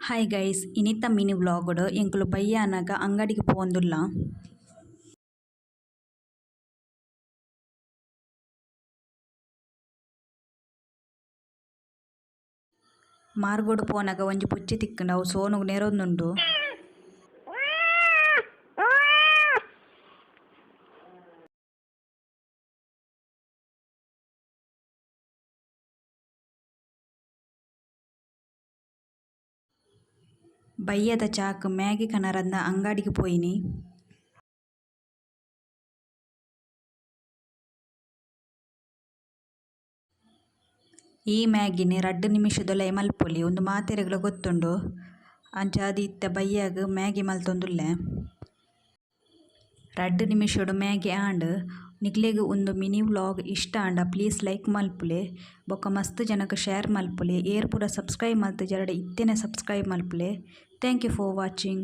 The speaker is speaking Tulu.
ಹಾಯ್ ಗೈಸ್, ಇನಿತ ಮಿನಿ ವ್ಲೋಗ್ ಡು ಎಂಕುಲು ಬಯ್ಯಾನಗ ಅಂಗಡಿಗ್ ಪೋವೊಂದುಲ್ಲ. ಮಾರ್ಗೊಡು ಪೋನಗ ಒಂಜಿ ಪುಚ್ಚೆ ತಿಕ್ಕುಂಡು ಅವು ಸೋನುಗು ನೆರೊಂದುಂಡು. ಬಯ್ಯದ ಚಾಕ್ ಮ್ಯಾಗಿ ಕನರಂದ್ ಅಂಗಡಿಗ್ ಪೋಯಿನಿ. ಈ ಮ್ಯಾಗಿನ್ ರಡ್ಡ್ ನಿಮಿಷದುಲಯಿ ಮಲ್ಪೊಲಿ ಉಂದು ಮಾತೆರೆಗ್ಲಾ ಗೊತ್ತುಂಡು. ಅಂಚಾದ್ ಇತ್ತೆ ಬಯ್ಯಗ್ ಮ್ಯಾಗಿ ಮಲ್ತೊಂದುಲ್ಲೆ. ರಡ್ಡ್ ನಿಮಿಷೊಡು ಮ್ಯಾಗಿ ಆಂಡ್. ನಿಕ್ಲೆಗ್ ಉಂದು ಮಿನಿ ವ್ಲೋಗ್ ಇಷ್ಟ ಆಂಡ ಪ್ಲೀಸ್ ಲೈಕ್ ಮಲ್ಪುಲೆ. ಬೊಕ ಮಸ್ತ್ ಜನಕ್ ಶೇರ್ ಮಲ್ಪುಲೆ. ಏರ್ ಪೂರ ಸಬ್ಸ್ಕ್ರೈಬ್ ಮಲ್ತಿಜರ್ಡ ಇತ್ತೆನೆ ಸಬ್ಸ್ಕ್ರೈಬ್ ಮಲ್ಪುಲೆ. Thank you for watching.